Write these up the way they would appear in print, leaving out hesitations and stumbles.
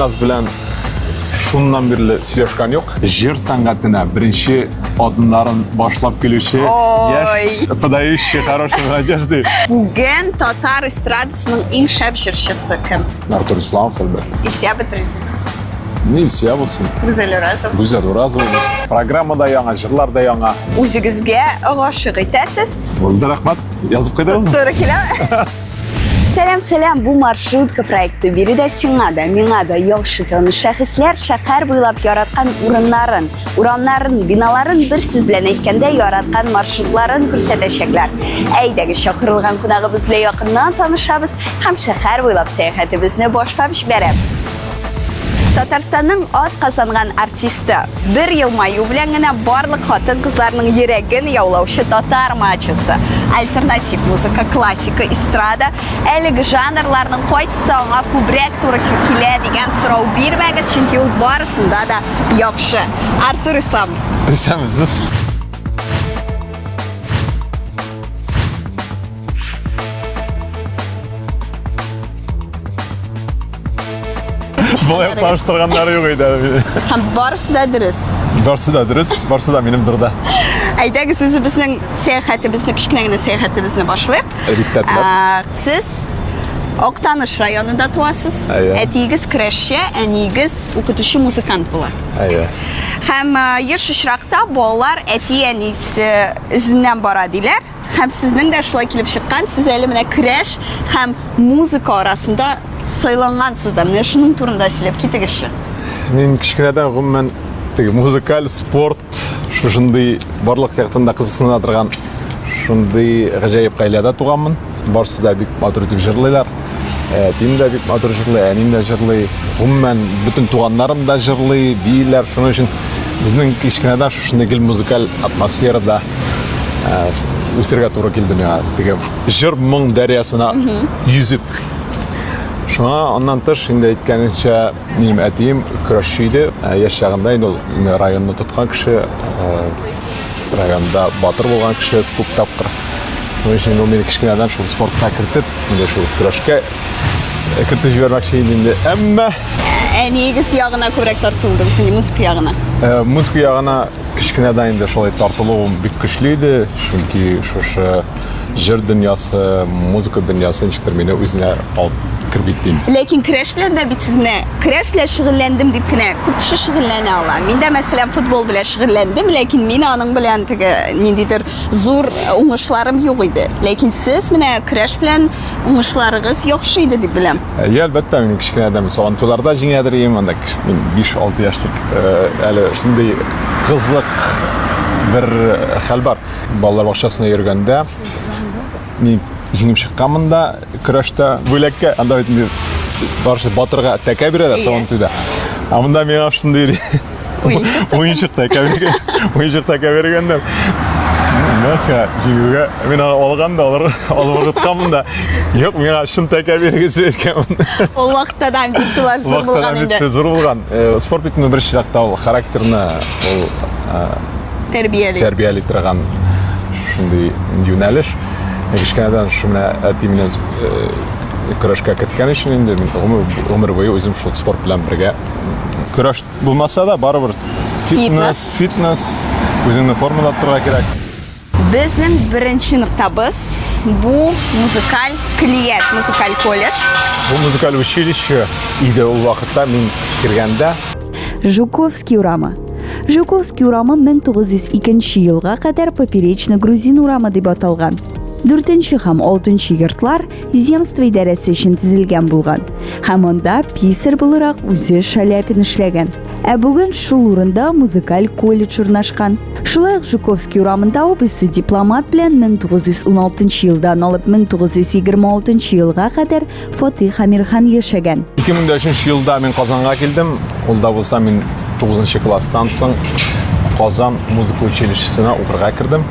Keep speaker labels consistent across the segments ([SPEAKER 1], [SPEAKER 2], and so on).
[SPEAKER 1] Илназ белән шуннан бирле сөйләшкән юк. Җыр сәнгатенә беренче адымнарын башлап килүче яшь, подающий хорошие надежды.
[SPEAKER 2] Бүген татар эстрадасының иң шәп җырчысы кем?
[SPEAKER 1] Артур Исламов, әлбәттә.
[SPEAKER 2] Илсөя Бәдретдинова.
[SPEAKER 1] Ни Илсөя булсын?
[SPEAKER 2] Гүзәл Уразова.
[SPEAKER 1] Гүзәл Уразова булсын. Программа да яңа, җырлар да яңа.
[SPEAKER 2] Үзегезгә гашыйк итәсез.
[SPEAKER 1] Булды, рәхмәт. Язып куйдыгызмы?
[SPEAKER 2] Туры киләме? Сәлам, сәлам, бу маршрутка проекты. Биредә сиңа да, миңа да яхшы таныш шәхесләр шәһәр буйлап яраткан урыннарын, урамнарын, биналарын бер сүз белән әйткәндә яраткан маршрутларын күрсәтәчәкләр. Әйдәгез, чакырылган кунагыбыз белән якыннан танышабыз һәм шәһәр буйлап сәяхәтебезне башлап җибәрәбез. Татарстанның ат казанган артисты, бер елмаю белән генә барлык хатын-кызларның йөрәген яулаучы татар мачосы. Альтернатив музыка, классика, эстрада, әлеге жанрларның кайсысы аңа күбрәк туры килә дигән сорау бирмәгез, чөнки ул барысында да яхшы. Артур Исламов.
[SPEAKER 1] Исәнмесез. Болай таныштырганнары юк иде әле мине.
[SPEAKER 2] Һәм барысы да дөрес.
[SPEAKER 1] Барысы да дөрес, барысы да минем дурда.
[SPEAKER 2] Әйдәгез, үзебезнең сәяхәтебезне, кечкенә генә сәяхәтебезне башлыйк.
[SPEAKER 1] Бик тә теләп.
[SPEAKER 2] Сез Актаныш районында туасыз.
[SPEAKER 1] Әйе.
[SPEAKER 2] Әтиегез көрәшче, әниегез укытучы музыкант була.
[SPEAKER 1] Әйе.
[SPEAKER 2] Һәм еш очракта балалар әти-әнисе үзеннән бара диләр. Һәм сезнең дә шулай килеп чыккан, сез әле менә көрәш һәм музыка арасында сайлангансыз да. Менә шуның турында сөйләп китегезче.
[SPEAKER 1] Мин кечкенәдән гомумән теге музыкаль спорт шушындый барлык яктан да кызыксына торган шундый гаҗәеп гаиләдә туганмын. Барысы да бик матур итеп җырлыйлар. Әтием дә бик матур җырлый, әнием дә җырлый. Гомумән, бөтен туганнарым да җырлый, бииләр. Шуның өчен безнең кечкенәдән шушындый гел музыкаль атмосферада үсергә туры килде миңа. Теге җыр моң дәрьясына йөзеп. Шуңа аннан тыш инде әйткәнемчә, минем әтием көрәшче иде. Яшь чагында инде ул районны тоткан кеше, районда батыр булган кеше күп тапкыр. Шуның өчен ул мине кечкенәдән шул спортка кертеп, инде шул көрәшкә кертеп җибәрмәкче иде инде. Әмма
[SPEAKER 2] әниегез ягына күбрәк тартылдыгыз инде, музыка ягына.
[SPEAKER 1] Музыка ягына кечкенәдән инде шулай тартылуым бик көчле иде, чөнки шушы җыр дөньясы, музыка дөньясы ничектер мине үзенә алып кереп китте инде.
[SPEAKER 2] Ләкин көрәш белән дә бит сез менә көрәш белән шөгыльләндем дип кенә күп кеше шөгыльләнә ала. Мин дә, мәсәлән, футбол белән шөгыльләндем, ләкин мин аның белән теге ниндидер зур уңышларым юк иде. Ләкин сез менә көрәш белән уңышларыгыз яхшы иде дип беләм.
[SPEAKER 1] Әйе, әлбәттә, мин кечкенәдән Сабантуйларда җиңәдер идем, анда мин 5-6 яшьлек әле шундый кызык бер хәл бар. Балалар бакчасына йөргәндә мин җиңеп чыкканмын да көрәштә бүләккә, анда бит инде барысы батырга тәкә бирәләр Сабантуйда. Ә монда миңа шундый уенчык тәкә биргән, уенчык тәкә биргәннәр. Нәрсә, җиңүгә мин аны алган да, алыр, алып ыргытканмын да. Юк, миңа чын тәкә бирегез дип әйткәнмен.
[SPEAKER 2] Ул вакытта да амбицияләр зур булган инде.
[SPEAKER 1] Амбиция зур булган. Спорт бит инде беренче чиратта ул характерны, ул
[SPEAKER 2] тәрбияли.
[SPEAKER 1] Тәрбияли торган шундый юнәлеш. Кечкенәдән шул менә әти мине көрәшкә керткән өчен инде мин гомер буе үзем шул спорт белән бергә көрәш булмаса да, барыбер фитнес, фитнес, үзеңне формада тотарга кирәк.
[SPEAKER 2] Безнең беренче ноктабыз бу музыкаль клиент, музыкаль колледж.
[SPEAKER 1] Бу музыкаль училище иде ул вакытта мин кергәндә.
[SPEAKER 3] Жуковский урамы. Жуковский урамы 1902 елга кадәр Поперечно-Грузин урамы дип аталган. Дүртенче һәм алтынчы йортлар земство идарәсе өчен төзелгән булган. Һәм анда писарь буларак үзе Шаляпин эшләгән. Ә бүген шул урында музыкаль колледж урнашкан. Шулай ук Жуковский урамында абыйсы дипломат белән 1916 елдан алып 1926 елга кадәр Фатих Әмирхан яшәгән.
[SPEAKER 1] 2003 елда мин Казанга килдем. Ул да булса мин 9 класстан соң Казан музыка училищесына укырга кердем.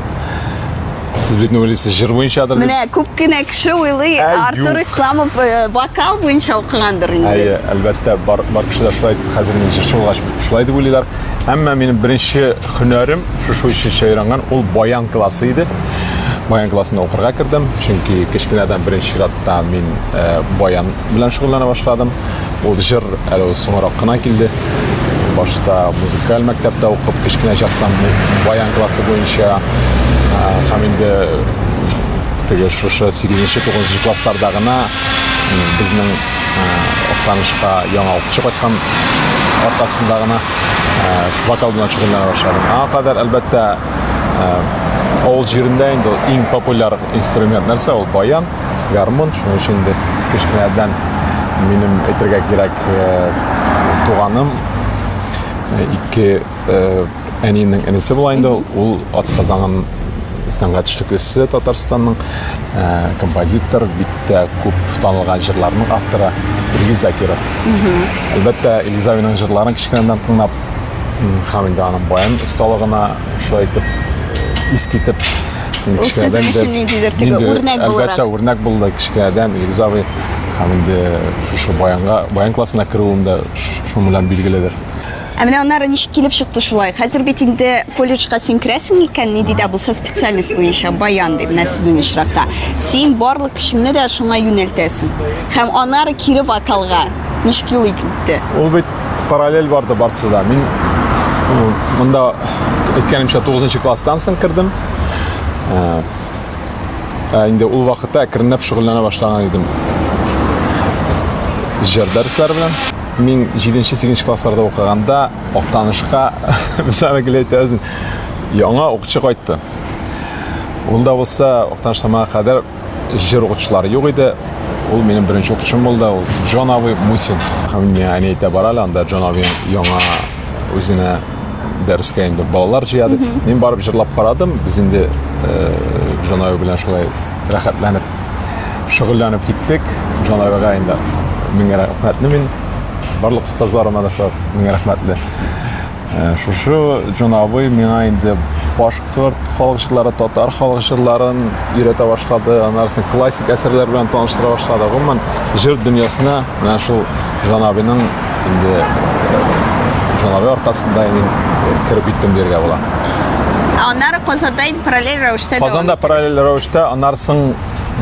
[SPEAKER 1] Сез бит уйлыйсыз, җыр буенчадыр дип.
[SPEAKER 2] Менә күп кенә кеше уйлый, Артур Исламов вокал буенча укыгандыр инде.
[SPEAKER 1] Әйе, әлбәттә, бар, бар кешеләр шулай, хәзер мин җырчы булгач, шулай дип уйлыйлар. Әмма минем беренче һөнәрем, шушы училище өйрәнгән, ул баян классы иде. Баян классына укырга кердем, чөнки кечкенәдән беренче чиратта мин баян белән шөгыльләнә башладым. Ул җыр әле ул соңрак кына килде. Башта музыкаль мәктәптә укып, кечкенә чактан баян классы буенча һәм инде теге шушы 8-9 классларда гына безнең Актанышка яңа укытучы кайткан аркасында гына вокал белән шөгыльләнә башладым. Аңа кадәр, әлбәттә, авыл җирендә инде иң популяр инструмент нәрсә ул баян, гармун. Шуның өчен инде кечкенәдән минем әйтергә кирәк, туганым ике әниемнең энесе була инде ул, ул атказанган сәнгать эшлеклесе Татарстанның, композитор, бик тә күп танылган җырларның авторы Илгиз Закиров. Әлбәттә, Илгиз абыйның җырларын кечкенәдән тыңлап, һәм инде аның баян осталыгына шулай итеп ис китеп,
[SPEAKER 2] Ул сезнең өчен ниндидер теге үрнәк буларак.
[SPEAKER 1] Әлбәттә, үрнәк булды кечкенәдән Илгиз абый һәм инде шушы баянга, баян классына керүем дә шуның белән билгеледер.
[SPEAKER 2] Ә менә аннары ничек килеп чыкты шулай? Хәзер бит инде колледжга син керәсең икән, нинди дә булса специальность буенча, баян дип, менә сезнең очракта. Син барлык көчеңне дә шуңа юнәлтәсең. Һәм аннары кире вокалга ничек юл итте?
[SPEAKER 1] Ул бит параллель барды барсы да. Мин монда әйткәнемчә 9 класстан соң кердем. Ә инде ул вакытта әкренләп шөгыльләнә башлаган идем. Җыр дәресләре белән. Мин 7-8 классларда укыганда Актанышка, без аны гел әйтәбез, яңа укучы кайтты. Ул да булса Актанышта моңа кадәр җыр укытучылары юк иде. Ул минем беренче укытучым булды, ул Джон абый Мусин. Һәм миңа әни әйтә бара әле, анда Джон абый яңа үзенә дәрескә инде балалар җыя дип. Мин барып җырлап карадым. Без инде Джон абый белән шулай рәхәтләнеп шөгыльләнеп киттек. Джон абыйга инде мең рәхмәтле мин. Барлык остазларыма да шулай мең рәхмәтле. Шушы Джон абый миңа инде башкорт халык җырлары, татар халык җырларын өйрәтә башлады. Аннан соң классик әсәрләр белән таныштыра башлады. Гомумән, җыр дөньясына менә шул Джон абыйның инде Джон абый аркасында мин кереп киттем дияргә була.
[SPEAKER 2] Ә аннары Казанда инде параллель рәвештә дәвам
[SPEAKER 1] Казанда параллель рәвештә, аннары соң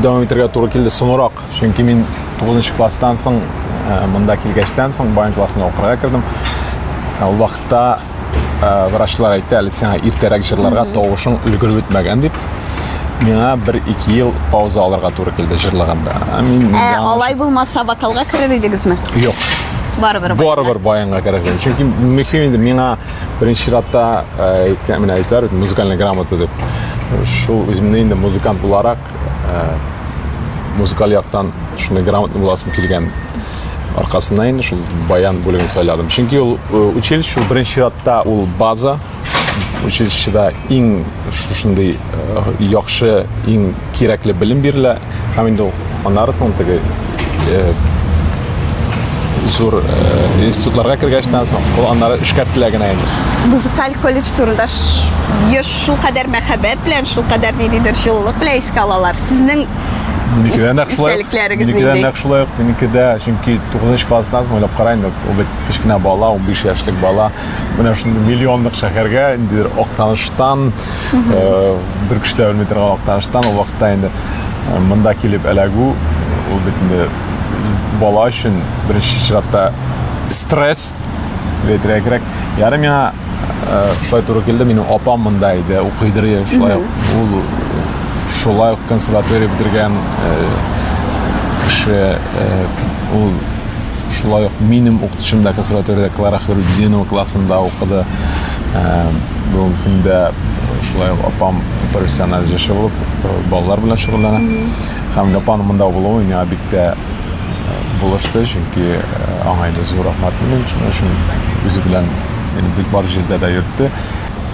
[SPEAKER 1] дәвам итәргә туры килде соңрак. Чөнки мин 9 класстан соң монда килгәчтән соң баян классына укырга кердем. Ул вакытта врачлар әйтте, әле сиңа иртәрәк җырларга тавышың өлгереп бетмәгән дип. Миңа бер-ике ел пауза алырга туры килде җырлаганда.
[SPEAKER 2] Мин ә, алай булмаса вокалга керер идегезме?
[SPEAKER 1] Юк.
[SPEAKER 2] Барыбер.
[SPEAKER 1] Барыбер баянга керер идем. Чөнки мөһим инде миңа беренче чиратта әйткән, менә әйтәләр бит, музыкальная грамота дип. Шул үземне инде музыкант буларак музыкаль яктан шундый грамотный буласым килгән аркасында инде шул баян бүлеген сайладым. Чөнки ул училище, ул беренче чиратта ул база, училищеда иң шушындый яхшы, иң кирәкле белем бирелә. Һәм инде аннары соң теге зур институтларга кергәчтән соң, ул аннары эшкәртелә генә инде.
[SPEAKER 2] Музыкаль колледж турында еш шулкадәр мәхәббәт белән, шулкадәр ниндидер җылылык белән искә алалар. Сезнең
[SPEAKER 1] Минеке дә нәкъ шулай. Минеке дә нәкъ шулай ук, минеке дә, чөнки 9 класстан соң уйлап кара инде, ул бит кечкенә бала, 15 яшьлек бала. Менә шундый миллионлык шәһәргә, ниндидер Актаныштан, бер кеше дә белми торган Актаныштан ул вакытта инде монда килеп эләгү, ул бит инде бала өчен беренче чиратта стресс, дип әйтергә кирәк. Ярый миңа шулай туры килде, минем апам монда иде, укыйдыр шулай ук. Ул шулай ук консерватория бетергән кеше, ул Шулай ук минем укытучым да консерваториядә Клара Хәйрутдинова классында укыды. Бүгенге көндә шулай ук апам профессиональ җырчы булып балалар белән шөгыльләнә. Һәм апаның монда булуы миңа бик тә булышты, чөнки аңа инде зур рәхмәтле мин, шуның өчен үзе белән мине бик бар җирдә дә йөртте.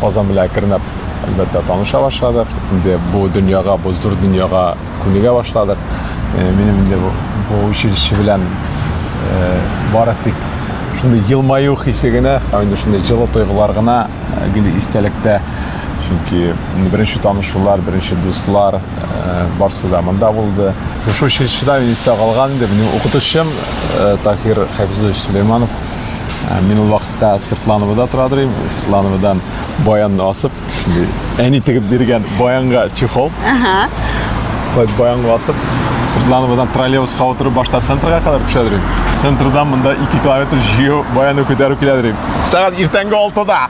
[SPEAKER 1] Казан белән әкренләп, әлбәттә, таныша башладык. Инде бу дөньяга, бу зур дөньяга күнегә башладык. Минем инде бу училище белән бары тик шундый елмаю хисе генә, һәм инде шундый җылы тойгылар гына гел истәлектә. Чөнки беренче танышулар, беренче дуслар барсы да монда булды. Шушы училищеда минем истә калган инде минем укытучым Таһир Хафизович Сулейманов. Мин ул вакытта Сыртлановода тора идем. Сыртлановодан баянны асып, Әни тегеп биргән баянга чехол.
[SPEAKER 2] Ага.
[SPEAKER 1] Былай баян басып, Сыртлановадан троллейбуска утырып башта центрга кадәр төшәдер идем. Центрдан монда 2 километр җыю баяны күтәреп киләдер идем. Сәгать иртәнге 6-да.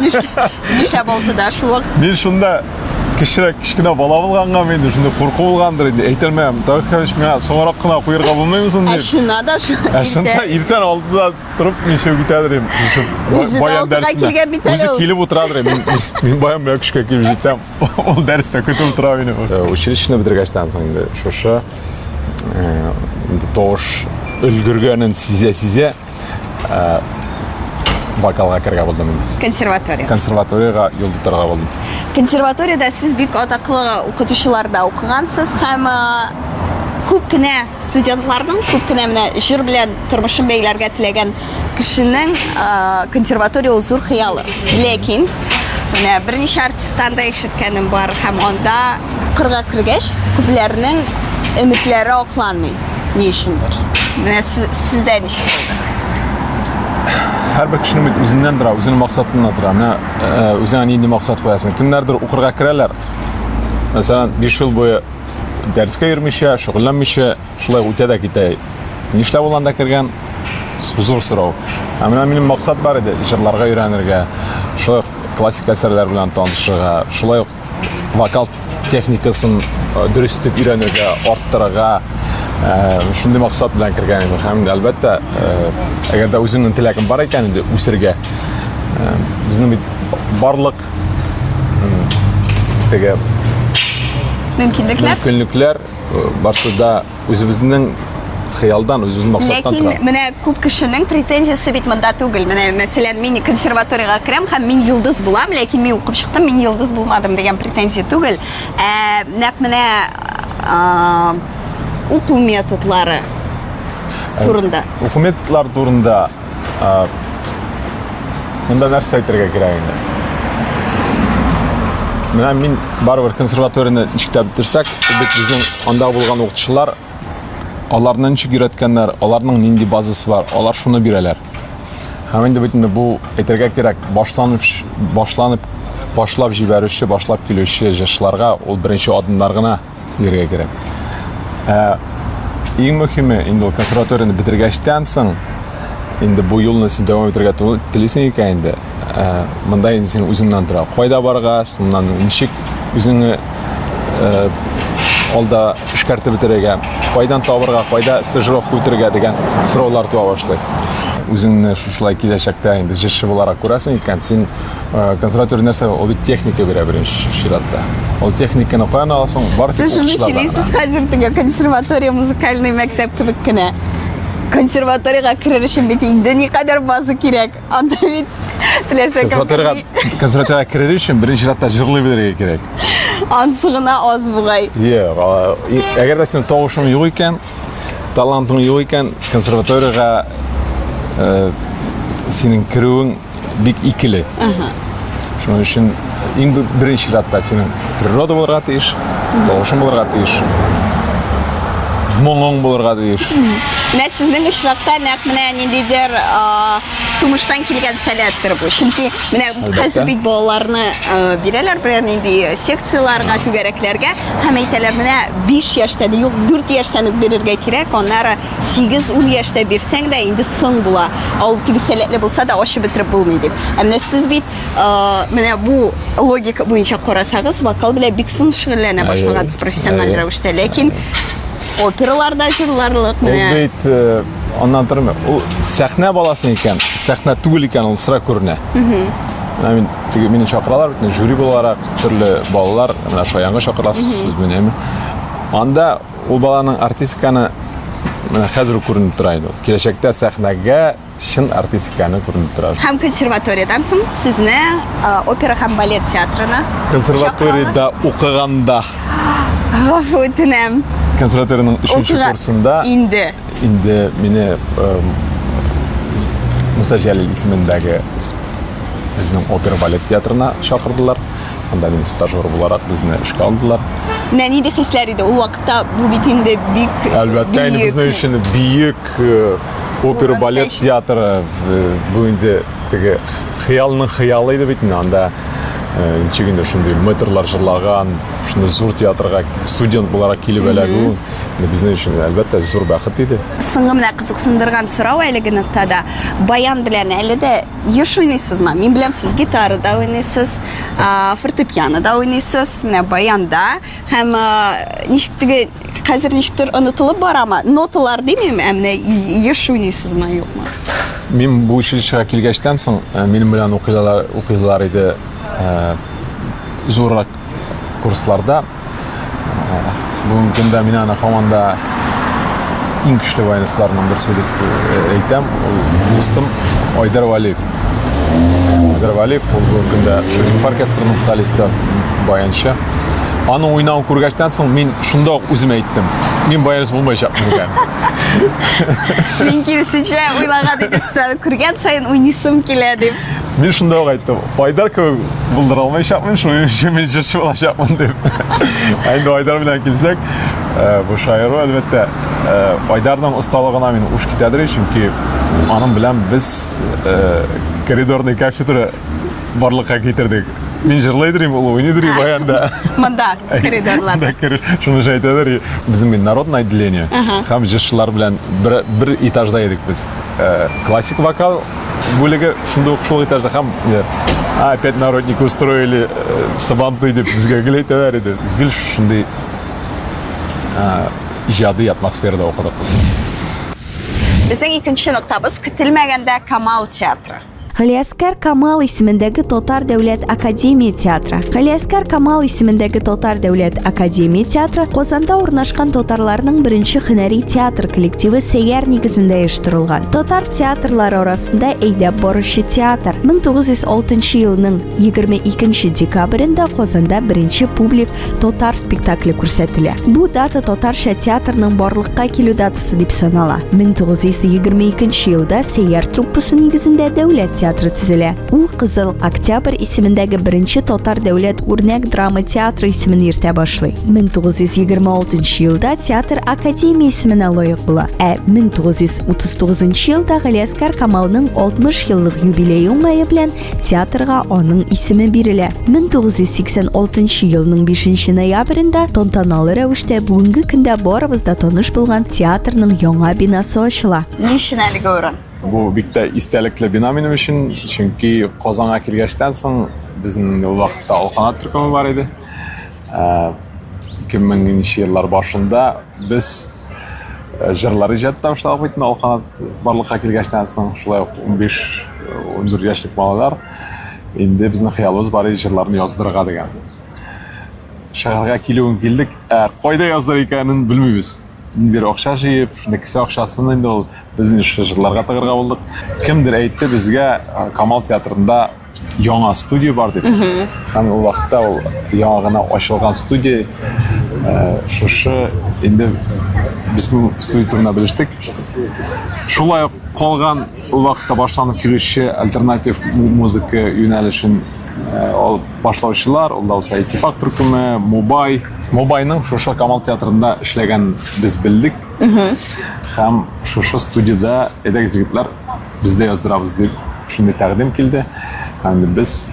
[SPEAKER 2] Нишләп 6-да шул вакыт?
[SPEAKER 1] Мин шунда кечерәк кечкенә бала булганга инде шунда курку булгандыр инде. Әйтәлмәм. Тагын миңа соңрак кына куерга булмыймы соң
[SPEAKER 2] дип. Ә шуна да шул.
[SPEAKER 1] Ә шунда иртән 6-да торып ничек үтәдер инде.
[SPEAKER 2] Шушы баян дәресенә.
[SPEAKER 1] Үзе килеп утырадыр инде. Мин баян белән көчкә килеп җитәм. Ул дәрестә көтеп утыра мине. Училищены бетергәчтән соң инде шушы инде тавыш өлгергәнен сизә-сизә вокалга керергә булдым инде.
[SPEAKER 2] Консерватория.
[SPEAKER 1] Консерваториягә юл тотарга булдым.
[SPEAKER 2] Консерваториядә сез бик атаклы укытучыларда укыгансыз һәм күп кенә студентларның, күп кенә менә җыр белән тормышын бәйләргә теләгән кешенең консерватория ул зур хыялы. Ләкин менә берничә артисттан да ишеткәнем бар һәм анда кырга кергәч, күпләрнең өметләре акланмый. Ни өчендер? Менә сездә ничек булды?
[SPEAKER 1] Һәрбер кешенең бит үзеннән тора, үзенең максатыннан тора. Менә үзеңә нинди максат куясың? Кемнәрдер укырга керәләр. Мәсәлән, 5 ел буе дәрескә йөрмичә, шөгыльләнмичә, шулай үтә дә китә. Нишләп ул анда кергән? Зур сорау. Ә менә минем максат бар иде, җырларга өйрәнергә, шулай ук классик әсәрләр белән танышырга, шулай ук вокал техникасын э, дөрес итеп өйрәнергә, арттырырга э, шундый максат белән кергән идем. Һәм әлбәттә, э, әгәр дә үзеңнең теләгең бар икән инде үсергә, безнең бит барлык теге
[SPEAKER 2] мөмкинлекләр
[SPEAKER 1] мөмкинлекләр барсы да Үзебезнең хыялдан, үзебезнең максаттан
[SPEAKER 2] Ләкин
[SPEAKER 1] тора.
[SPEAKER 2] менә күп кешенең претензиясе бит монда түгел. Менә мәсәлән, мин консерваториягә керәм һәм мин йолдыз булам, ләкин мин укып чыктым, мин йолдыз булмадым дигән претензия түгел. Ә нәкъ менә уку методлары турында.
[SPEAKER 1] Уку методлары турында монда нәрсә әйтергә кирәк инде? Менә мин барыбер консерваторияне ничек тә бетерсәк, бит безнең анда булган укытучылар аларны ничек өйрәткәннәр, аларның нинди базасы бар, алар шуны бирәләр. Һәм инде бит инде бу әйтергә кирәк, башланып башланып башлап җибәрүче, башлап килүче җырчыларга ул беренче адымнар гына бирергә кирәк. Ә иң мөһиме инде ул консерваторияне бетергәчтән соң инде бу юлны син дәвам итәргә телисең икән инде, ә, монда инде син үзеңнән тора. Кайда барырга, шуннан ничек үзеңне ә, алда эшкәртеп бетерергә, кайдан табырга, кайда стажировка үтергә дигән сораулар туа башлый. Үзеңне шушылай киләчәктә инде җырчы буларак күрәсең икән, син Э, консерватория нәрсә ул бит техника бирә беренче чиратта. Ул техниканы каян аласың? Бар
[SPEAKER 2] тик Сез шуны сөйлисез хәзер теге консерватория музыкальный мәктәп кебек кенә. Консерваториягә керер өчен бит инде никадәр база кирәк. Анда бит теләсә
[SPEAKER 1] кем Консерваториягә консерваториягә керер өчен беренче чиратта җырлый белергә кирәк.
[SPEAKER 2] Ансы гына аз бугай.
[SPEAKER 1] Юк, әгәр дә синең тавышың юк икән, талантың юк икән, консерваториягә э, синең керүең бик икеле. Шуның өчен иң беренче чиратта синең природа булырга тиеш, тавышың булырга тиеш, моңың булырга тиеш.
[SPEAKER 2] Менә сезнең очракта нәкъ менә ниндидер тумыштан килгән сәләттер бу. Чөнки менә хәзер бит балаларны бирәләр берәр нинди секцияләргә, түгәрәкләргә һәм әйтәләр, менә 5 яшьтән, юк, 4 яшьтән үк бирергә кирәк, аннары 8-10 яшьтә бирсәң дә инде соң була. Ә ул теге сәләтле булса да ачып бетереп булмый дип. Ә менә сез бит менә бу логика буенча карасагыз, вокал белән бик соң шөгыльләнә башлагансыз профессиональ рәвештә. Ләкин операларда җырларлык менә.
[SPEAKER 1] Ул бит аннан тормый. Ул сәхнә баласы икән, сәхнә түгел икән, ул сыра күренә. Менә мин теге мине чакыралар бит, жюри буларак төрле балалар, менә Шаянга чакырасыз сез мине. Анда Ул баланың артистканы менә хәзер үк күренеп тора инде. Киләчәктә сәхнәгә чын артист икәне күренеп тора.
[SPEAKER 2] Һәм консерваториядән соң сезне опера һәм балет театрына
[SPEAKER 1] Консерваториядә укыганда.
[SPEAKER 2] Гафу үтенәм.
[SPEAKER 1] Консерваториянең өченче курсында
[SPEAKER 2] инде
[SPEAKER 1] инде мине Муса Җәлил исемендәге безнең опера балет театрына чакырдылар. Анда мин стажер буларак безне эшкә алдылар.
[SPEAKER 2] Менә нинди хисләр иде ул вакытта? Бу бит инде бик
[SPEAKER 1] Әлбәттә, инде безнең өчен бөек э, опера балет театры э, бу инде теге хыялның хыялы иде бит инде анда. Ничек инде шундый метрлар җырлаган, шундый зур театрга студент буларак килеп эләгү безнең өчен, әлбәттә, зур бәхет иде.
[SPEAKER 2] Соңгы менә кызыксындырган сорау әлеге ноктада. Баян белән әле дә еш уйныйсызмы? Мин беләм, сез гитарада уйныйсыз, фортепианода уйныйсыз, менә баянда. Һәм ничек теге хәзер ничектер онытылып барамы? Ноталар димим, ә менә еш уйныйсызмы, юкмы?
[SPEAKER 1] Мин бу училищега килгәчтән соң, минем белән укыйлар, укыйлар иде зуррак курсларда. Бүгенге көндә мин аны һаман да иң көчле баянистларның берсе дип әйтәм. Ул дустым Айдар Валиев. Айдар Валиев ул бүгенге көндә Шутиков оркестрының солисты, баянчы. Аның уйнавын күргәчтән соң мин шунда ук үземә әйттем. Мин баянист булмаячакмын икән.
[SPEAKER 2] Мин киресенчә уйлаган идем, сән күргән саен уйныйсым килә дип.
[SPEAKER 1] Мин шунда ук әйттем, Айдар кебек булдыра алмаячакмын, шуның өчен мин җырчы булачакмын дип. Ә инде Айдар белән килсәк, бу шаяру, әлбәттә. Айдарның осталыгына мин уш китәдер, чөнки аның белән без коридорный кафедра барлыкка китердек. Мин җырлыйдыр идем, ул уйныйдыр иде баянда.
[SPEAKER 2] Монда, коридорларда.
[SPEAKER 1] Шуны әйтәдер, безнең бит народное отделение һәм җырчылар белән бер этажда идек без. Классик вокал бүлеге шунда ук шул этажда һәм опять народники устроили сабантуй дип безгә гел әйтәләр иде. Гел шундый иҗади атмосферада укыдык без.
[SPEAKER 2] Безнең икенче ноктабыз көтелмәгәндә Камал театры.
[SPEAKER 3] Галиәскәр Камал исемендәге Татар дәүләт академия театры. Галиәскәр Камал исемендәге Татар дәүләт академия театры Казанда урнашкан татарларның беренче һөнәри театр коллективы Сәйяр нигезендә оештырылган. Татар театрлары арасында әйдәп баручы театр. 1906 елның 22 декабрендә Казанда беренче публик татар спектакле күрсәтелә. Бу дата татарча театрның барлыкка килү датасы дип санала. 1922 елда Сәйяр труппасы нигезендә дәүләт театры төзелә. Ул Кызыл Октябрь исемендәге беренче татар дәүләт үрнәк драма театры исемен йөртә башлый. 1926 елда театр академия исеменә лаек була. Ә 1939 елда Галиәсгар Камалның 60 еллык юбилее уңае белән театрга аның исеме бирелә. 1986 елның 5 ноябрендә тантаналы рәвештә бүгенге көндә барыбыз да таныш булган театрның яңа бинасы ачыла.
[SPEAKER 2] Ни өчен әлеге урын?
[SPEAKER 1] Бу бик тә истәлекле бина минем өчен, чөнки Казанга килгәчтән соң безнең ул вакытта Алканат төркеме бар иде. 2000 еллар башында без җырлар иҗат итә башладык бит инде Алканат барлыкка килгәчтән соң, шулай ук 15-14 яшьлек балалар. Инде безнең хыялыбыз бар иде җырларны яздырырга дигән. Шәһәргә килүен килдек, ә кайда яздырыр икәнен белмибез. Ниндидер акча җыеп, шундый кесә акчасын инде ул без инде шушы җырларга тыгырга булдык. Кемдер әйтте безгә Камал театрында яңа студия бар дип. Һәм ул вакытта ул яңа гына ачылган студия шушы инде без бу студия турында белештек. Шулай ук калган ул вакытта башланып килүче альтернатив музыка юнәлешен алып башлаучылар, ул да булса Иттифак төркеме, Мубай. Мубайның шушы Камал театрында эшләгән без белдек. Һәм шушы студияда әйдәгез егетләр, без дә яздырабыз дип шундый тәкъдим килде. Һәм без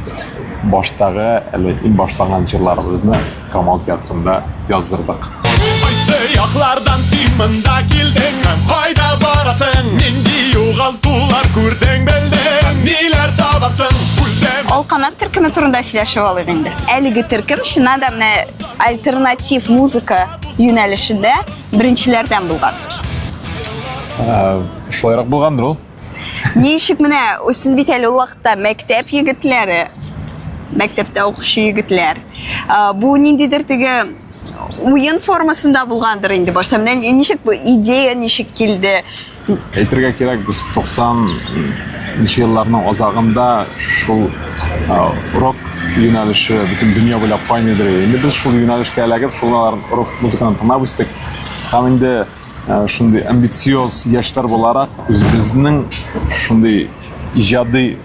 [SPEAKER 1] баштагы әле иң башланган җырларыбызны Камал театрында яздырдык.
[SPEAKER 4] Кайсы яклардан син монда килдең һәм кайда барасың? Нинди югалтулар күрдең, белдең? Ниләр табасың? Үлдем.
[SPEAKER 2] Алканат төркеме турында сөйләшеп алыйк инде. Әлеге төркем чыннан да менә альтернатив музыка юнәлешендә беренчеләрдән булган.
[SPEAKER 1] Шулайрак булгандыр ул.
[SPEAKER 2] Ничек менә сез бит әле ул вакытта мәктәп егетләре, мәктәптә укучы егетләр. Бу ниндидер теге уен формасында булгандыр инде башта. Менә ничек бу идея ничек килде?
[SPEAKER 1] Әйтергә кирәк, без 90 нчы елларның азагында шул рок юнәлеше бөтен дөнья буйлап кайныйдыр. Инде без шул юнәлешкә эләгеп, шул рок музыканы тыңлап үстек. Һәм инде шундый амбициоз яшьләр буларак үзебезнең шундый иҗади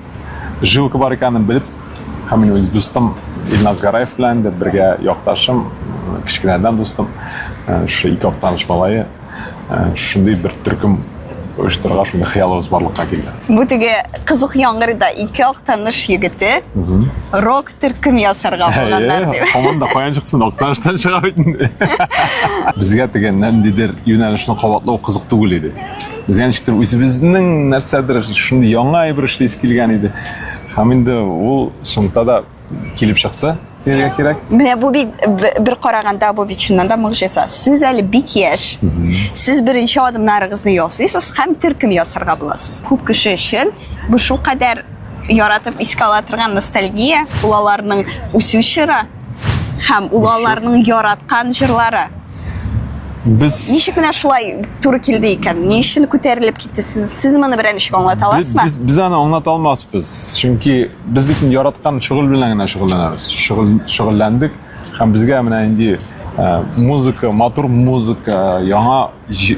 [SPEAKER 1] жилка бар икәнен белеп, һәм мин үз дустым Илназ Гараев белән дә бергә якташым, кечкенәдән дустым, шушы ике Актаныш малае, шундый бер төркем оештырырга шундый хыялыбыз барлыкка килде.
[SPEAKER 2] Бу теге кызык яңгырда ике Актаныш егете рок төркем ясарга булганнар дип.
[SPEAKER 1] Һаман да каян чыксын, Актаныштан чыга бит инде. Безгә теге ниндидер юнәлешне кабатлау кызык түгел иде. Безгә ничектер үзебезнең нәрсәдер шундый яңа әйбер эшлисе килгән иде. Һәм инде ул чынлыкта да килеп чыкты дияргә кирәк.
[SPEAKER 2] Менә бу бит бер караганда бу бит чыннан да могҗиза. Сез әле бик яшь. Сез беренче адымнарыгызны ясыйсыз һәм төркем ясарга буласыз. Күп кеше өчен бу шулкадәр яратып искә ала торган ностальгия, ул аларның үсү чоры һәм ул аларның яраткан җырлары.
[SPEAKER 1] Без
[SPEAKER 2] Ничек менә шулай туры килде икән? Ни өчен күтәрелеп китте? Сез, сез моны берәр ничек аңлата аласызмы?
[SPEAKER 1] Без, без аны аңлата алмасбыз. Чөнки без бит инде яраткан шөгыль белән генә шөгыльләнәбез. Шөгыль, шөгыльләндек һәм безгә менә инде музыка, матур музыка, яңа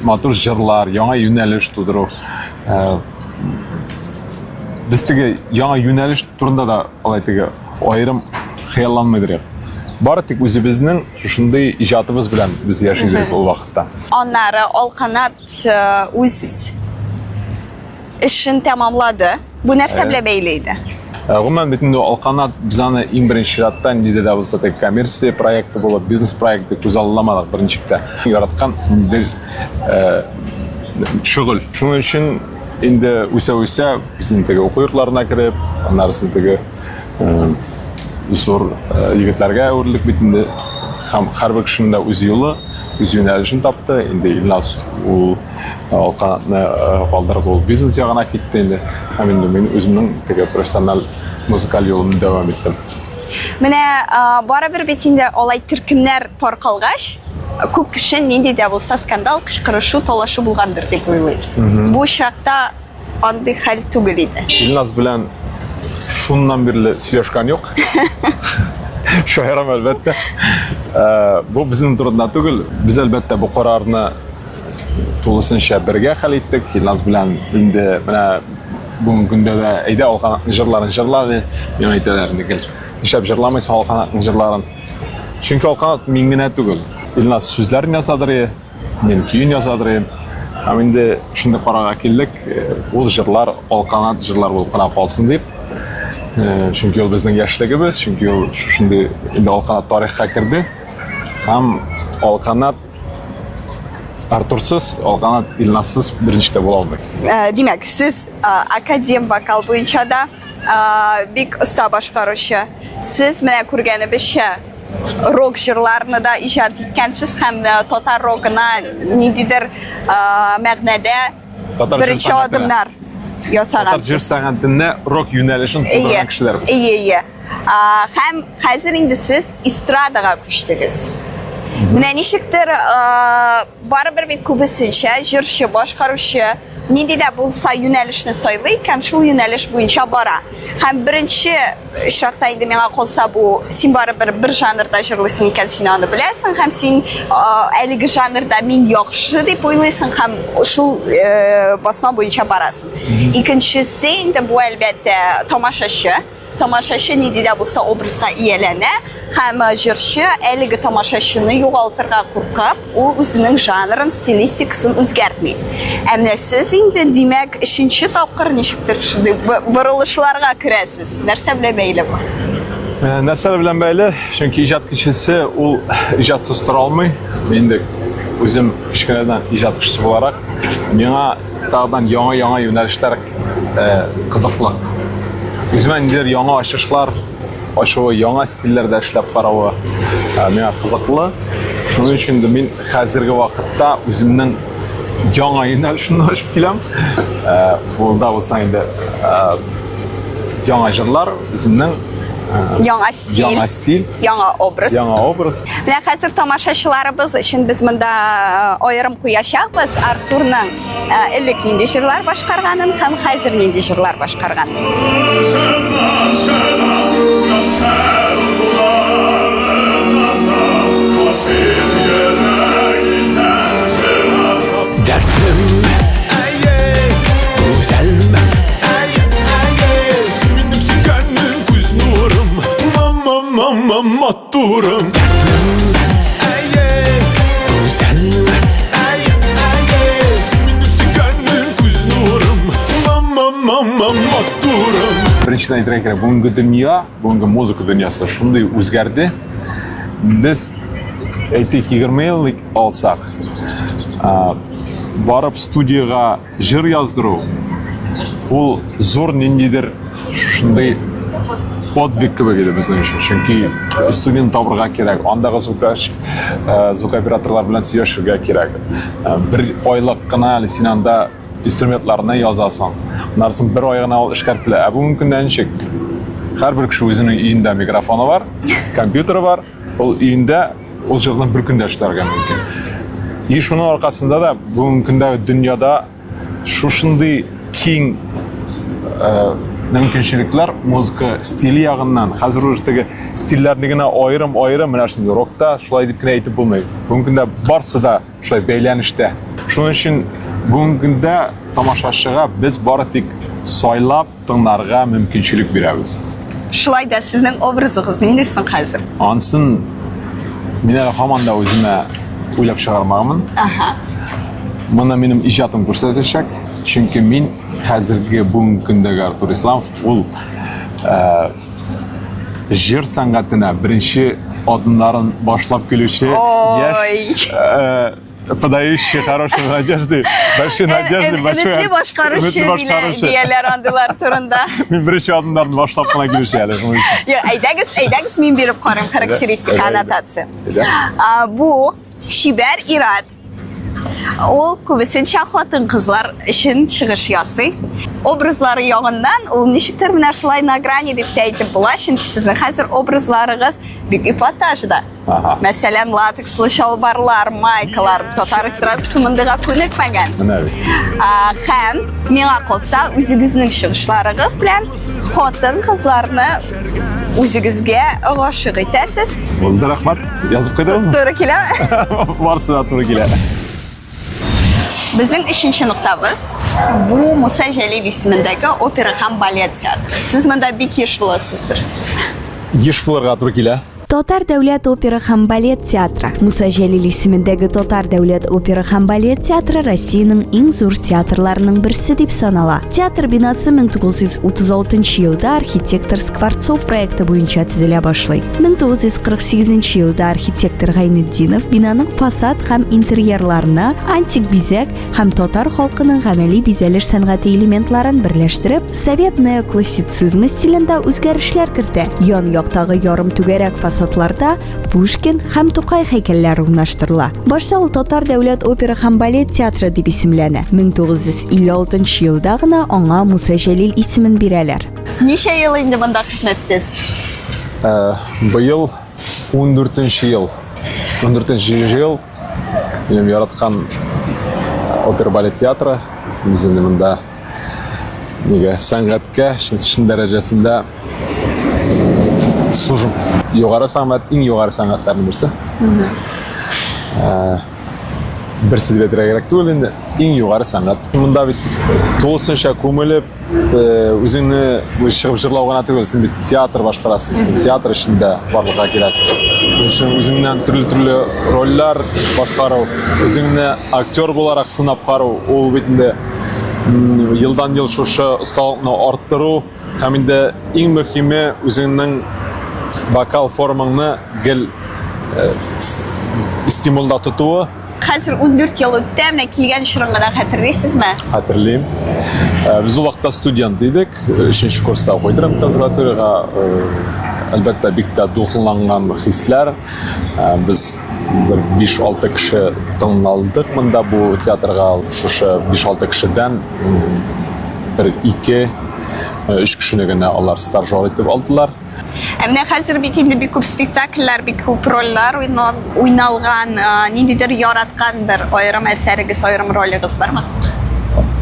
[SPEAKER 1] матур җырлар, яңа юнәлеш тудыру. Без теге яңа юнәлеш турында да алай теге аерым хыялланмыйдыр идек. Бары тик үзебезнең шушындый иҗатыбыз белән без яши идек ул вакытта.
[SPEAKER 2] Аннары Алканат үз эшен тәмамлады. Бу нәрсә белән бәйле иде?
[SPEAKER 1] Гомумән бит инде Алканат без аны иң беренче чиратта нинди дә булса теге коммерция проекты булып, бизнес проекты күз алдламадык беренчектә. Яраткан ниндидер шөгыль. Шуның өчен инде үсә-үсә безнең теге уку йортларына кереп, аннары теге зур егетләргә әверелдек бит инде. Һәм һәрбер кешенең дә үз юлы, үз юнәлешен тапты. Инде Илназ ул Алканатны калдырып, ул бизнес ягына китте инде. Һәм инде мин үземнең теге профессиональ музыкаль юлымны дәвам иттем.
[SPEAKER 2] Менә барыбер бит инде алай төркемнәр таркалгач, күп кеше нинди дә булса скандал, кычкырышу, талашу булгандыр дип уйлый. Бу очракта андый хәл түгел иде.
[SPEAKER 1] Илназ белән шуннан бирле сөйләшкән юк. Шаярам, әлбәттә. Бу безнең турында түгел. Без, әлбәттә, бу карарны тулысынча бергә хәл иттек. Илназ белән инде менә бүгенге көндә дә әйдә Алканатның җырларын җырла ди. Миңа әйтәләр инде гел. Нишләп җырламыйсың Алканатның җырларын? Чөнки Алканат мин генә түгел. Илназ сүзләрен язадыр, мин көен язадыр идем. Һәм инде шундый карарга килдек, ул җырлар Алканат җырлар булып кына калсын дип. Чөнки ул безнең яшьлегебез, чөнки ул шушындый инде Алканат тарихка керде. Һәм Алканат Артурсыз, Алканат Илназсыз беренче дә була алмый.
[SPEAKER 2] Димәк, сез академ вокал буенча да бик оста башкаручы. Сез менә күргәнебезчә рок җырларны да иҗат иткәнсез һәм татар рогына ниндидер мәгънәдә беренче адымнар ясагансыз.
[SPEAKER 1] Татар җыр сәнгатендә рок юнәлешен тудырган кешеләр без.
[SPEAKER 2] Ие, ие. Һәм хәзер инде сез эстрадага күчтегез. Менә ничектер барыбер бит күбесенчә җырчы, башкаручы нинди дә булса юнәлешне сайлый икән, шул юнәлеш буенча бара. Һәм беренче очракта инде миңа калса бу син барыбер бер жанрда җырлыйсың икән, син аны беләсең һәм син әлеге жанрда мин яхшы дип уйлыйсың һәм шул басма буенча барасың. Икенчесе инде бу әлбәттә тамашачы. Тамашачы нинди дә булса образга ияләнә һәм җырчы әлеге тамашачыны югалтырга куркып, ул үзенең жанрын, стилистикасын үзгәртми. Ә менә сез инде, димәк, өченче тапкыр ничектер шундый борылышларга керәсез. Нәрсә белән бәйле бу?
[SPEAKER 1] Нәрсә белән бәйле? Чөнки иҗат кешесе ул иҗатсыз тора алмый. Мин инде үзем кечкенәдән иҗат кешесе буларак, миңа тагыдан яңа-яңа юнәлешләр кызыклы. Үземә ниндидер яңа ачышлар ачуы, яңа стильләрдә эшләп каравы миңа кызыклы. Шуның өчен дә мин хәзерге вакытта үземнең яңа юнәлешемне ачып киләм. Ул да булса инде яңа җырлар, үземнең
[SPEAKER 2] яңа стиль,
[SPEAKER 1] яңа стиль,
[SPEAKER 2] яңа образ.
[SPEAKER 1] Яңа образ.
[SPEAKER 2] Менә хәзер тамашачыларыбыз өчен без монда аерым куячакбыз Артурның элек нинди җырлар башкарганын һәм хәзер нинди җырлар башкарганын.
[SPEAKER 4] Дәртлем, гүзәлем, Син минем сөйгәнем, күз нурым, Мама, мама, матурым. Дәртлем, гүзәлем, Син минем сөйгәнем, күз
[SPEAKER 1] Икенчедән әйтергә кирәк, бүгенге дөнья, бүгенге музыка дөньясы шундый үзгәрде. Без әйтик, 20 ел алсак, барып студиягә җыр яздыру ул зур ниндидер шундый подвиг кебек иде безнең өчен. Чөнки студияне табырга кирәк, андагы звукач, звукооператорлар белән сөйләшергә кирәк. Бер айлык кына әле син анда инструментларны язасың. Аннан соң бер ай гына ул эшкәртелә. Ә бүгенге көндә ничек? Һәрбер кеше үзенең өендә микрофоны бар, компьютеры бар. Ул өендә ул җырны бер көндә эшләргә мөмкин. И шуның аркасында да бүгенге көндә дөньяда шушындый киң э, мөмкинчелекләр музыка стиле ягыннан хәзер уже теге стильләрне генә аерым-аерым менә шундый рокта шулай дип кенә әйтеп булмый. Бүгенге көндә барсы да шулай бәйләнештә. Шуның өчен бүгенге көндә тамашачыга без бары тик сайлап тыңларга мөмкинчелек бирәбез.
[SPEAKER 2] Шулай да сезнең образыгыз нинди соң хәзер?
[SPEAKER 1] Ансын мин әле һаман да үземә уйлап чыгармаганмын.
[SPEAKER 2] Ага.
[SPEAKER 1] Моны минем иҗатым күрсәтәчәк. Чөнки мин хәзерге бүгенге көндәге Артур Исламов ул э, җыр сәнгатенә беренче адымнарын башлап килүче яшь э, подающий хорошие надежды, большие надежды, большой
[SPEAKER 2] Өметле башкаручы дияләр андыйлар турында.
[SPEAKER 1] Мин беренче адымнарын башлап кына килүче әле шуның өчен.
[SPEAKER 2] Юк, әйдәгез, әйдәгез, мин биреп карыйм характеристика, аннотация. Бу чибәр ир-ат. Ул күбесенчә хатын-кызлар өчен чыгыш ясый. Образлары ягыннан ул ничектер менә шулай на грани дип тә әйтеп була, чөнки сезнең хәзер образларыгыз бик эпатажда.
[SPEAKER 1] Ага.
[SPEAKER 2] Мәсәлән, латекслы чалбарлар, майкалар, татар эстрадасы мондыйга күнекмәгән.
[SPEAKER 1] Менә бит.
[SPEAKER 2] Һәм миңа калса, үзегезнең чыгышларыгыз белән хатын-кызларны үзегезгә гашыйк итәсез.
[SPEAKER 1] Булды, рәхмәт. Язып куйдыгызмы?
[SPEAKER 2] Туры киләме?
[SPEAKER 1] Барысы да туры килә.
[SPEAKER 2] Безнең өченче ноктабыз бу Муса Җәлил исемендәге опера һәм балет театры. Сез монда бик еш буласыздыр.
[SPEAKER 1] Еш булырга туры килә.
[SPEAKER 3] Татар дәүләт опера һәм балет театры. Муса Җәлил исемендәге Татар дәүләт опера һәм балет театры Россиянең иң зур театрларының берсе дип санала. Театр бинасы 1936 елда архитектор Скворцов проекты буенча төзелә башлый. 1948 елда архитектор Гайнетдинов бинаның фасад һәм интерьерларына антик бизәк һәм татар халкының гамәли бизәлеш сәнгате элементларын берләштереп, совет неоклассицизмы стилендә үзгәрешләр кертә. Ян яктагы ярым түгәрәк фасадларда Пушкин һәм Тукай һәйкәлләре урнаштырыла. Башта ул Татар дәүләт опера һәм балет театры дип исемләнә. 1956 елда гына аңа Муса Җәлил исемен бирәләр.
[SPEAKER 2] Ничә ел инде монда хезмәт итәсез?
[SPEAKER 1] Э, быел 14 ел. 14 ел Минем яраткан опера балет театры. Без инде монда нигә сәнгатькә чын, чын дәрәҗәсендә служим. Югары сәнгать, иң югары сәнгатьләрнең берсе. Ә, берсе дип әйтергә кирәк түгел инде, иң югары сәнгать. Монда бит тулысынча күмелеп, Э, үзеңне чыгып җырлау гына түгел, син бит театр башкарасың, син театр эчендә барлыкка киләсең. Шуның үзеңнән төрле-төрле рольләр башкару, үзеңне актер буларак сынап карау, ул бит инде елдан-ел шушы осталыкны арттыру һәм инде иң мөһиме үзеңнең вокал формаңны гел э, стимулда тотуы.
[SPEAKER 2] Хәзер 14 ел үтте, менә килгән чорын гына хәтерлисезме?
[SPEAKER 1] Хәтерлим. Э, без ул вакытта студент идек, өченче курста укыйдым консерваториягә. Э, әлбәттә, бик тә дулкынланган хисләр. Э, без бер 5-6 кеше тыңлалдык монда бу театрга. Шушы 5-6 кешедән бер 2 3 кешене генә алар стажер итеп алдылар.
[SPEAKER 2] Ә менә хәзер бит инде бик күп спектакльләр, бик күп рольләр уйналган, ниндидер яраткан бер аерым әсәрегез, аерым ролегез бармы?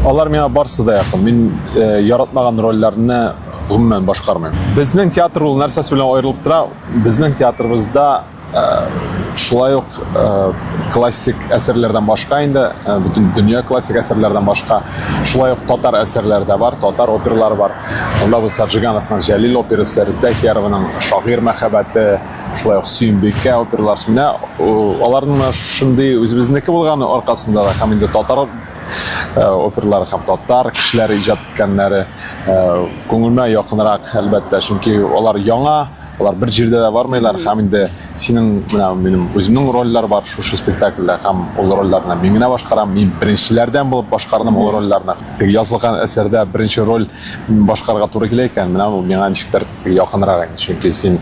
[SPEAKER 1] Алар миңа барсы да якын. Мин э, яратмаган рольләрне гомумән башкармыйм. Безнең театр ул нәрсәсе белән аерылып тора? Безнең театрыбызда Шулай ук классик әсәрләрдән башка инде, бөтен дөнья классик әсәрләрдән башка, шулай ук татар әсәрләре дә бар, татар опералары бар. Анда булса Жигановның Җәлил операсы, Резда Хиярованың Шагыйрь мәхәббәте, шулай ук Сөембикә опералары. Менә аларның шундый үзебезнеке булганы аркасында да һәм инде татар опералары һәм татар кешеләре иҗат иткәннәре күңелемә якынрак, әлбәттә, чөнки алар яңа, алар бер җирдә дә бармыйлар һәм инде синең менә минем үземнең рольләр бар шушы спектакльдә һәм ул рольләрне мин генә башкарам, мин беренчеләрдән булып башкардым ул рольләрне. Теге язылган әсәрдә беренче роль башкарырга туры килә икән, менә ул миңа ничектер якынрак инде, чөнки син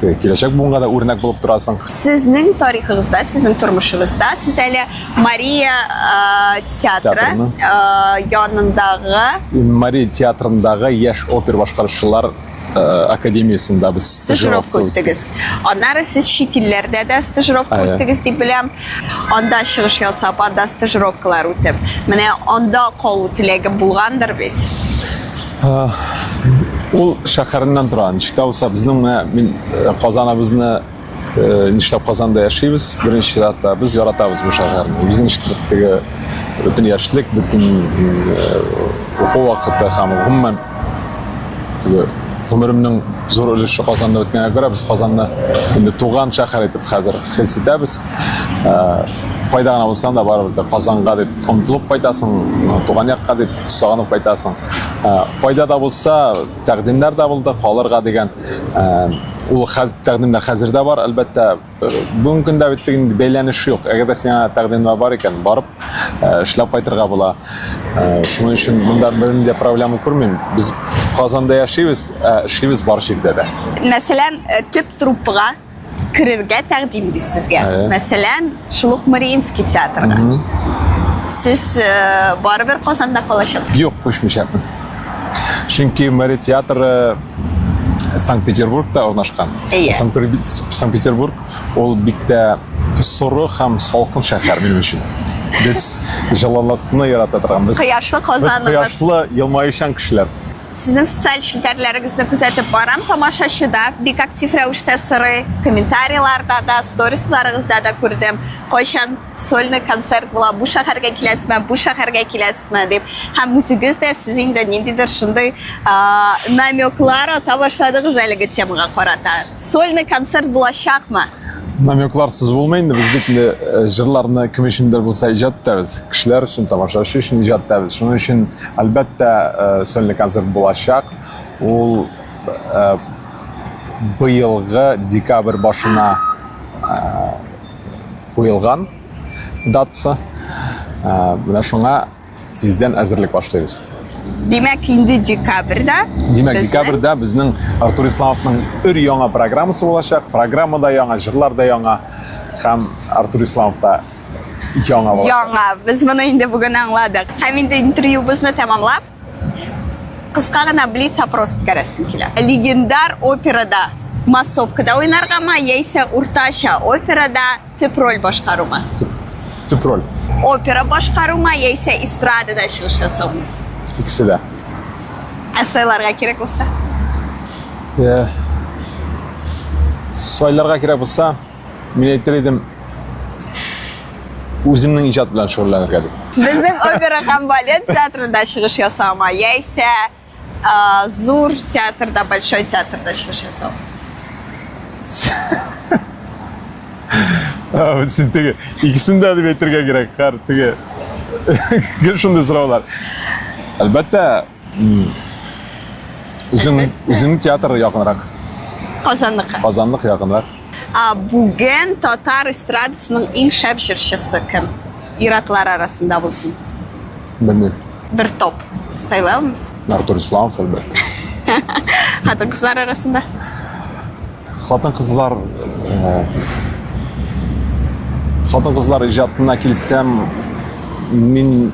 [SPEAKER 1] теге киләчәк буынга да үрнәк булып торасың.
[SPEAKER 2] Сезнең тарихыгызда, сезнең тормышыгызда сез әле Мария театры янындагы
[SPEAKER 1] Мария театрындагы яшь опера башкаручылар академиясендә без
[SPEAKER 2] стажировка үттегез. Аннары сез чит илләрдә дә стажировка үттегез дип беләм. Анда чыгыш ясап, анда стажировкалар үтеп. Менә анда калу теләге булгандыр бит?
[SPEAKER 1] Ул шәһәреннән тора. Ничек тә булса, безнең менә мин Казаныбызны нишләп Казанда яшибез? Беренче чиратта без яратабыз бу шәһәрне. Безнең ничектер теге бөтен яшьлек, бөтен уку вакыты һәм гомумән теге гомеремнең зур өлеше Казанда үткәнгә күрә без Казанны инде туган шәһәр итеп хәзер хис итәбез. Кайда гына булсаң да барыбер дә Казанга дип омтылып кайтасың, туган якка дип сагынып кайтасың. Кайда да булса тәкъдимнәр дә булды, калырга дигән. Ул тәкъдимнәр хәзер дә бар, әлбәттә. Бүгенге көндә бит инде бәйләнеш юк. Әгәр дә сиңа тәкъдимнәр бар икән, барып эшләп кайтырга була. Шуның өчен монда бернинди дә проблема күрмим. Без Казанда яшибез, ә эшлибез бар җирдә дә.
[SPEAKER 2] Мәсәлән, төп труппага керергә тәкъдим ди сезгә. Мәсәлән, шул ук Мариинский театрга. Сез барыбер Казанда калачаксыз.
[SPEAKER 1] Юк, күчмәячәкмен. Чөнки Мари театры Санкт-Петербургта урнашкан. Санкт-Петербург ул бик тә соры һәм салкын шәһәр минем өчен. Без җылылыкны ярата торган. Без
[SPEAKER 2] кояшлы Казаныбыз.
[SPEAKER 1] Без кояшлы, елмаючан кешеләр.
[SPEAKER 2] Сезнең социаль челтәрләрегезне күзәтеп барам, тамашачы да бик актив рәвештә сорый, комментарийларда да, сторисларыгызда да күрдем. Кайчан сольный концерт була, бу шәһәргә киләсезме, бу шәһәргә киләсезме дип. Һәм үзегез дә сез инде ниндидер шундый намеклар ата башладыгыз әлеге темага карата. Сольный концерт булачакмы?
[SPEAKER 1] Намекларсыз булмый инде, без бит инде э, җырларны кем өчендер булса иҗат итәбез. Кешеләр өчен, тамашачы өчен иҗат итәбез. Шуның өчен, әлбәттә, э, сольный концерт булачак. Ул э, быелгы декабрь башына куелган датасы. Менә шуңа тиздән әзерлек башлыйбыз.
[SPEAKER 2] Димәк, инде декабрьдә.
[SPEAKER 1] Димәк, декабрьдә безнең Артур Исламовның өр яңа программасы булачак. Программа да яңа, җырлар да яңа һәм Артур Исламов та яңа булачак.
[SPEAKER 2] Яңа. Без моны инде бүген аңладык. Һәм инде интервьюбызны тәмамлап, кыска гына блиц-опрос үткәрәсем килә. Легендар операда массовкада уйнаргамы, яисә уртача операда төп роль башкарумы?
[SPEAKER 1] Төп роль.
[SPEAKER 2] Опера башкарумы, яисә эстрадада чыгыш ясаумы?
[SPEAKER 1] Икесе дә.
[SPEAKER 2] Ә сайларга кирәк булса?
[SPEAKER 1] Э, сайларга кирәк булса, мин әйтер идем, үземнең иҗат белән шөгыльләнергә дип.
[SPEAKER 2] Безнең опера һәм балет театрында чыгыш ясаумы, яисә зур театрда, большой театрда чыгыш ясау?
[SPEAKER 1] Син теге икесен дә дип әйтергә кирәк, хәр теге гел шундый сораулар. Әлбәттә, үзең үзеңнең театр якынрак.
[SPEAKER 2] Казанныкы.
[SPEAKER 1] Казанныкы якынрак.
[SPEAKER 2] А бүген татар эстрадасының иң шәп җырчысы кем? Ир-атлар арасында булсын.
[SPEAKER 1] Белмим.
[SPEAKER 2] Бер топ. Сайлай алмыйсыз?
[SPEAKER 1] Артур Исламов, әлбәттә.
[SPEAKER 2] Хатын-кызлар арасында?
[SPEAKER 1] Хатын-кызлар э, хатын-кызлар иҗатына килсәм, мин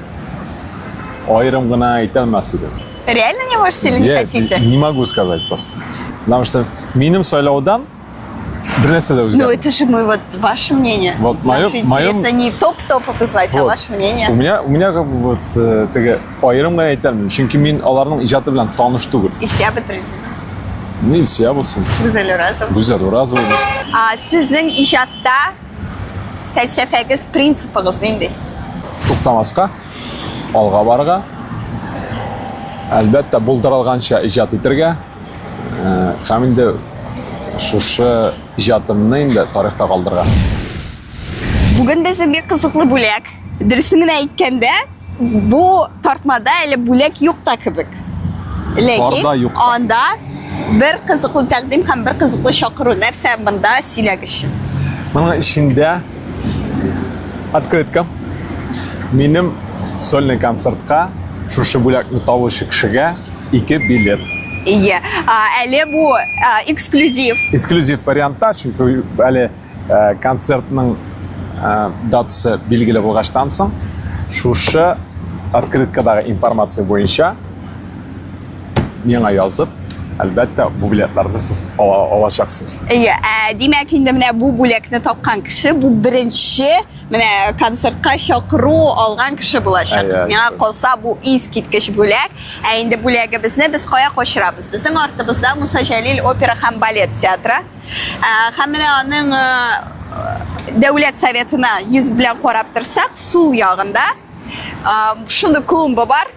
[SPEAKER 1] аерым гына әйтә алмас идем.
[SPEAKER 2] Реально не можете или не
[SPEAKER 1] Я
[SPEAKER 2] хотите?
[SPEAKER 1] Не могу сказать просто. Потому что минем сайлаудан бер нәрсә дә
[SPEAKER 2] Ну,
[SPEAKER 1] үзгәрмәде.
[SPEAKER 2] это же мы вот ваше мнение.
[SPEAKER 1] Вот
[SPEAKER 2] Нам
[SPEAKER 1] моё-
[SPEAKER 2] же
[SPEAKER 1] моё-
[SPEAKER 2] интересно не топ-топов узнать, а
[SPEAKER 1] Вот.
[SPEAKER 2] ваше мнение.
[SPEAKER 1] У меня, у меня как бы вот э, теге аерым гына әйтә алмыйм. Чөнки мин аларның иҗаты белән таныш түгел.
[SPEAKER 2] Илсия Бәдретдинова.
[SPEAKER 1] Ни Илсия булсын,
[SPEAKER 2] Гүзәл Уразова.
[SPEAKER 1] Гүзәл Уразова булсын.
[SPEAKER 2] А, сезнең иҗатта фәлсәфәгез, принципыгыз нинди?
[SPEAKER 1] Туктамаска, алга барырга, әлбәттә, булдырылганча иҗат итәргә, э, һәм инде шушы иҗатымны инде тарихта калдырырга.
[SPEAKER 2] Бүген безнең бик кызыклы бүләк. Дөресен генә әйткәндә, бу тартмада әле бүләк юк та кебек. Ләкин
[SPEAKER 1] Бар да, юк та.
[SPEAKER 2] анда бер кызыклы тәкъдим һәм бер кызыклы чакыру. Нәрсә монда сөйләгезче.
[SPEAKER 1] Моның эчендә открытка. Минем сольный концертка шушы бүләкне табучы кешегә ике билет.
[SPEAKER 2] Ие, әле бу эксклюзив.
[SPEAKER 1] Эксклюзив вариантта, чөнки әле концертның датасы билгеле булгачтан соң, шушы открыткадагы информация буенча миңа язып, әлбәттә, бу билетларны сез ала алачаксыз.
[SPEAKER 2] Әйе, ә, димәк, инде менә бу бүләкне тапкан кеше, бу беренче менә концертка чакыру алган кеше булачак.
[SPEAKER 1] Әйе,
[SPEAKER 2] Миңа калса, бу искиткеч бүләк. Ә инде бүләгебезне без кая качырабыз? Безнең артыбызда Муса Җәлил опера һәм балет театры. Ә, һәм менә аның э, Дәүләт советына йөз белән карап торсак, сул ягында э, шундый клумба бар.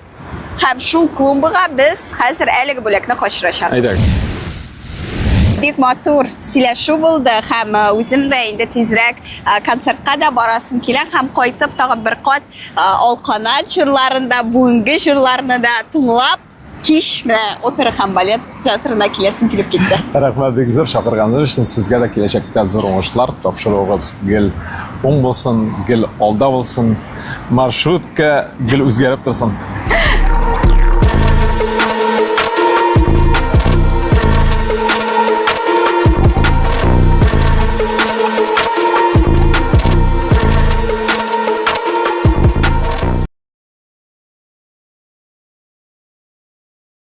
[SPEAKER 2] Һәм шул клумбага без хәзер әлеге бүләкне качырачакбыз.
[SPEAKER 1] Әйдәгез.
[SPEAKER 2] Бик матур сөйләшү булды һәм э, үзем дә инде тизрәк э, концертка да барасым килә һәм кайтып тагын бер кат э, Алканат җырларын да, бүгенге җырларны да тыңлап, кич менә опера һәм балет театрына киләсем килеп китте.
[SPEAKER 1] Рәхмәт бик зур чакырганыгыз өчен. Сезгә дә киләчәктә зур уңышлар, тапшыруыгыз гел уң булсын, гел алда булсын, маршрутка гел үзгәреп торсын.